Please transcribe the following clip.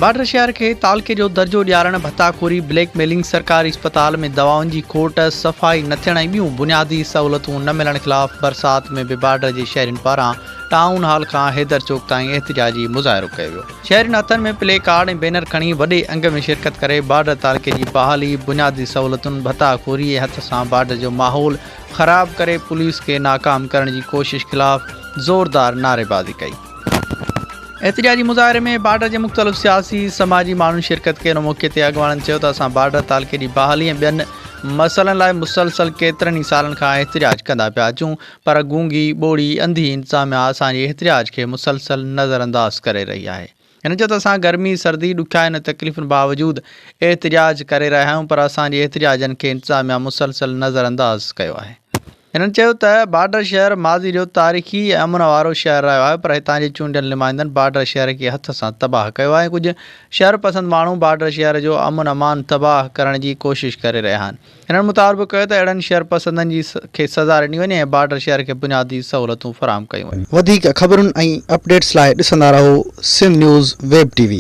Border شهر کي تعلقي جو درجو ڏيارڻ، ڀتاخوري، بليڪ ميلنگ، سرڪاري اسپتال ۾ دوائن جي کوٽ، صفائي نه ٿيڻ ۽ ٻيون بنيادي سهولتون نه ملڻ خلاف برسات ۾ به بارڊر جي شهرين پاران ٽائون هال کان حيدر چوڪ تائين احتجاجي مظاهرو ڪيو ويو. شهرين هٿن ۾ پلي ڪارڊ ۽ بينر کڻي وڏي انگ ۾ شرڪت ڪري بارڊر تعلقي جي بحالي، بنيادي سهولتن، ڀتاخوري ۽ هٿ سان بارڊر جو ماحول خراب ڪري پوليس کي ناڪام ڪرڻ جي ڪوشش خلاف زوردار نعريبازي ڪئي. احتجاجي مظاهري ۾ بارڊر جي مختلف سياسي سماجي ماڻهن شرڪت ڪئي ان موقعي تي اڳواڻن چيو ته اسان بارڊر تعلقي جي بحالي ۽ ٻين مسئلن لاء مسلسل ڪيترن ئي سالن کان احتجاج ڪندا پيا اچون پر گونگي ٻوڙي انڌي انتظاميا اسان جي احتجاج کي مسلسل نظرانداز ڪري رهي آهي هن چيو ته اسان گرمي سردي ڏکيائين ۽ تڪليفن باوجود احتجاج ڪري رهيا آهيون پر اسان جي احتجاجن کي انتظاميا مسلسل نظرانداز ڪيو آهي. هنن چيو ته بارڊر شهر ماضي جو تاريخي ۽ امن وارو شهر رهيو آهي پر هتان جي چونڊيل نمائندن بارڊر شهر کي هٿ سان تباهه ڪيو آهي ۽ ڪجهه شهر پسند ماڻهو بارڊر شهر جو امن امان تباهه ڪرڻ جي ڪوشش ڪري رهيا آهن. هنن مطالبو ڪيو ته اهڙن شهر پسندن جي کي سزا ڏني وڃي ۽ بارڊر شهر کي بنيادي سهولتون فراهم ڪيون وڃن. وڌيڪ خبرن ۽ اپڊيٽس لاء ڏسندا رهو Sindh news web T V.